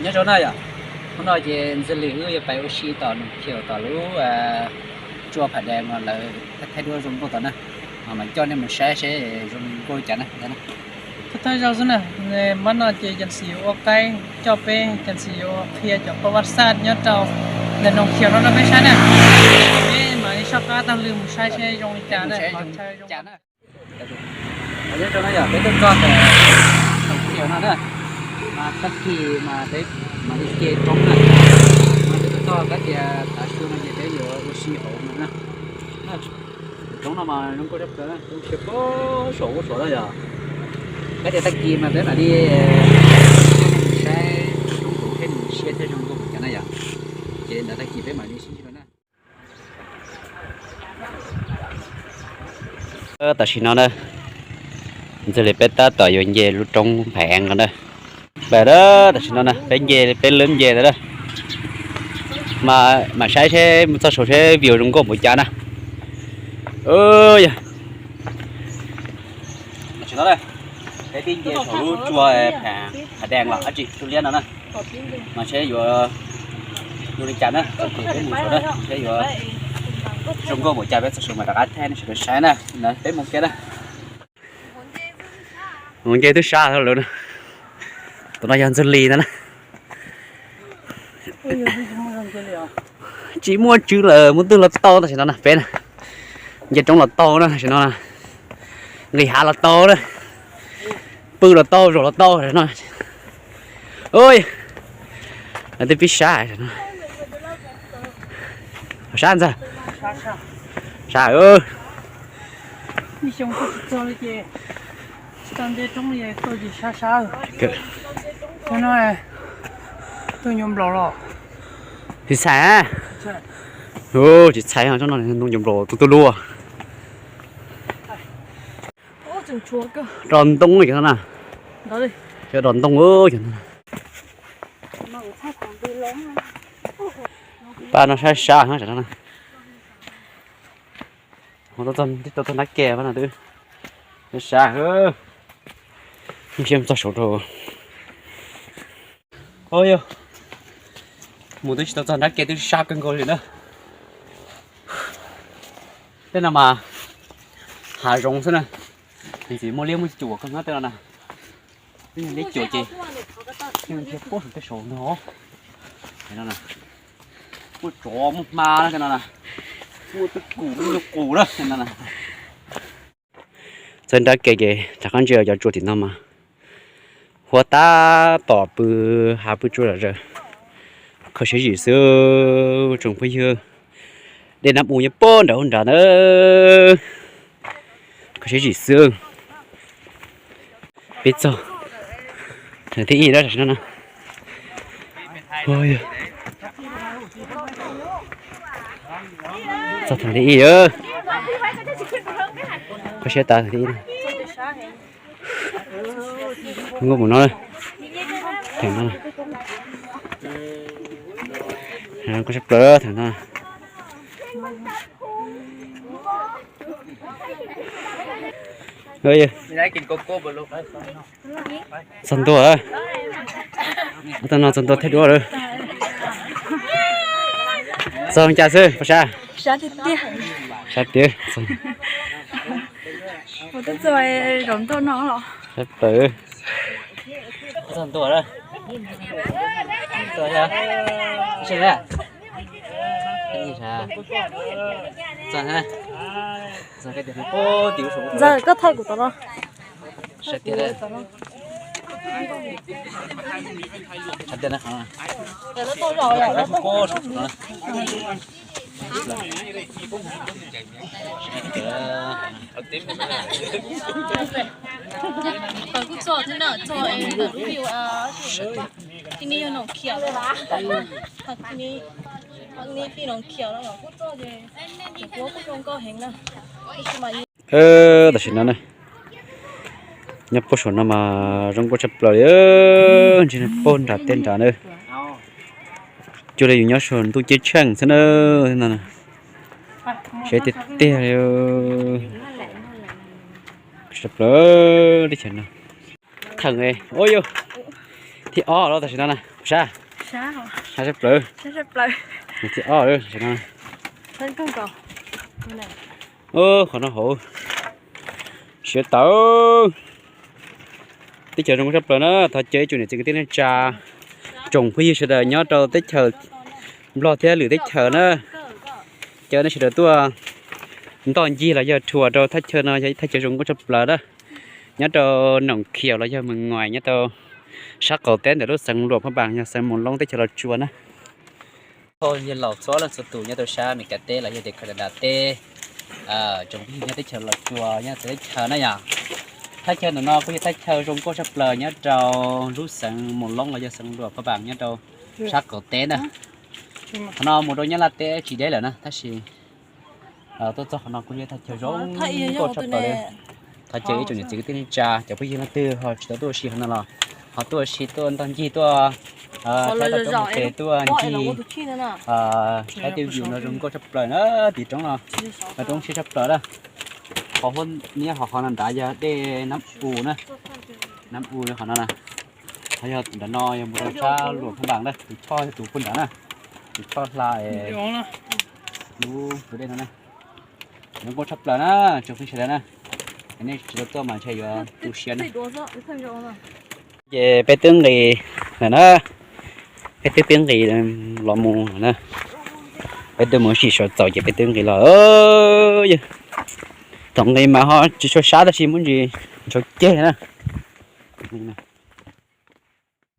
Nyob zoo na yom, hnub no ces Ntxwg Lis wb yuav pais ua si tom Noo Khiaus tom lub tsua Pham Dees no lawv thaij duab zoo nkauj tom na, mas coj nej mus saib seb zoo nkauj li cas na. Thawj thawj zaug xwb na, mab no ces Cam Xis yuav ua qaib coj peb, Cam Xis yuav qhia cov paj vaj xaj nyob rau ntawm Noo Khiaus no rau peb saib na. Peb mam li soj qab taug lw mus saib seb zoo li cas na. Nyob zoo na yom, peb tuaj txog ntawm Noo Khiaus no na, mas tag kis mas peb mam li ke roob na, mas peb tuaj txog kab tias tav su no ces peb yuav ua si hauv no na. Roob no mas zoo nkauj tshaj plaws, roob siab pob saum ub saud na yom. Kab tias tag kis mas peb mam li saib roob hauv seb nws siab thiab zoo nkauj npaum cas na yom. Ces ntawd tag kis peb mam li sib ntsib dua na. Tam sim no na, Ntxwg Lis peb tab tom yuav nce lub roob Pham Dees no na. Tam sim no na peb nce, peb lub nce ntawd na, mas mam saib seb mus txog saud seb view zoo nkauj npaum cas na. Yog tam sim no peb twb nce saum lub tsua Pham Dees los dab tsi tsua liab no na, mas seb yuav zoo li cas na, txog ces peb mus saud na seb yuav zoo nkauj npaum cas peb txog saud mas rov qab thaij nej sawv daws saib na. Peb mus kiag na. Mus nce twb sab lawm na. Tus no yog Ntxwg Lis ntag na. Tsis muaj tswv lawm, mus twg los tau tam sim no na peb na. Nce roob los tau na tam sim no na. Nqis hav los tau na. Pw los tau, zaum los tau no. Ua, twb pib sab no. Sab ntag. Sab. Tsis txhais, tsis txhais, tsob no ntoo ncuav nplaum tu tu luaj. Dos ntoo cov no na. Cov dos ntoo cov no. Paj no sab sab no. Tau txog nrab ke no twb sab, sab, txog saud rau. Yog mus twb tsis tau txog nrab ke twb sab kawg nkaus li na. Tej no mas hav zoov xwb na. Ntxiv muaj liab muaj cuam kawg na tej no na. Twb yog liab cuam ces yeej nrhiav pob saum tej saum no. Muaj tsov muaj hma no tej no na. Muaj twj kum muaj nyuj qus na tej no na. Txog nrab ke ces rov qab ntsia cov tsua tim no mas huab tab tom pw hav pw tsua zom zaws. Kho siab zim xwb tsoom phooj ywg. Dej Nab U nyob puag nram ub nrad ntawd. Kho siab zim xwb. Peb txog theem thib ib lawm tam sim no na. Txog theem thib ib. Kho siab tas theem thib ib. Nkauj mus no, theem no, nkauj tshaj plaws theem no. Txog ntua, txog no txog ntua thiab duab lawm. Txog cas xwb pab sab? Sab tiag. Sab tiag. Sab plaws. Txog ntua lawm. Ntxawm, koj thaij kuv tom no. Kuv txog thiab na, txog lub view, tib neeg yog Noom Khiav, tib neeg Noom Khiav no kuj txog ces kuj zoo nkauj heev na. Tam sim no na, nyob puag saum no mas zoo nkauj tshaj plaws li, ntshe puag nram tej nrad na. Cuag li yus nyob saum ntuj ceeb tsheej xwb na. Siab tiag tiag li. Tshaj plaws teb chaws no. Theem, ua yog thib ob los tam sim no na. Sab, sab sab plaws. Qhov no hauv siav tawv. Teb chaws zoo nkauj tshaj plaws na, thov caw ib tsoom niam txiv kwv tij neej tsa, tsoom phooj ywg sawv daws nyob rau teb chaws Nplog thiab lwm teb chaws na, caw nej sawv daws tuaj ntoj ncig los yog rhuas rau thaj chaw no, yog ib thaj chaw zoo nkauj tshaj plaws na. Nyob rau Noom Khiaus los yog Mes Ngoos, nyob rau sab qaum teb ntawm lub xeev Luam Phaj Npas, yog xeev Moos Loob teb chaws Los Tsuas na. Yog laus txhua leej txhua tus nyob rau sab Amelikas teb los yog tias Kanadas teb, tsoom phooj ywg nyob teb chaws Los Tsuas, nyob txawv teb chaws na yom. Thaj chaw ntawm no kuj yog thaj chaw zoo nkauj tshaj plaws nyob rau lub xeev Moos Loob los yog xeev Luam Phaj Npas nyob rau sab qaum teb na. Qhov no mus rau Nyab Laj teb tsis deb lawm na, tab sis tuaj txog qhov no kuj yog thaj chaw zoo nkauj tshaj plaws li. Thov caw ib tsoom niam txiv kwv tij neej tsa cov phooj ywg leej twg ho tsis tau tuaj ua si qhov no los ho tuaj ua si, tuaj ntoj ncig, tuaj saib tau roob mus pem, tuaj ncig saib tej view no zoo nkauj tshaj plaws na. Tim roob no, roob siab tshaj plaws na. Qhov huab niab hov qhov no nrad yog dej Nab U na, Nab U qhov no na. Qhov yog nram no yog mus rau sab Luam Phaj Npas na, tus choj yog tus puag nrad na, tus choj hla lub tus dej no na. Zoo nkauj tshaj plaws na, tsoom phooj ywg sawv daws na. Nej tsis tau tuaj mas ntshe yuav tu siab na. Ces peb twb nqis lawm na, peb twb pib nqis los mus lawm na. Peb twb mus sim saum txaus ces peb twb nqis los. Thaum nqis mas ho tsis tshua sab tab sis muaj ntsis ntshau ceg na.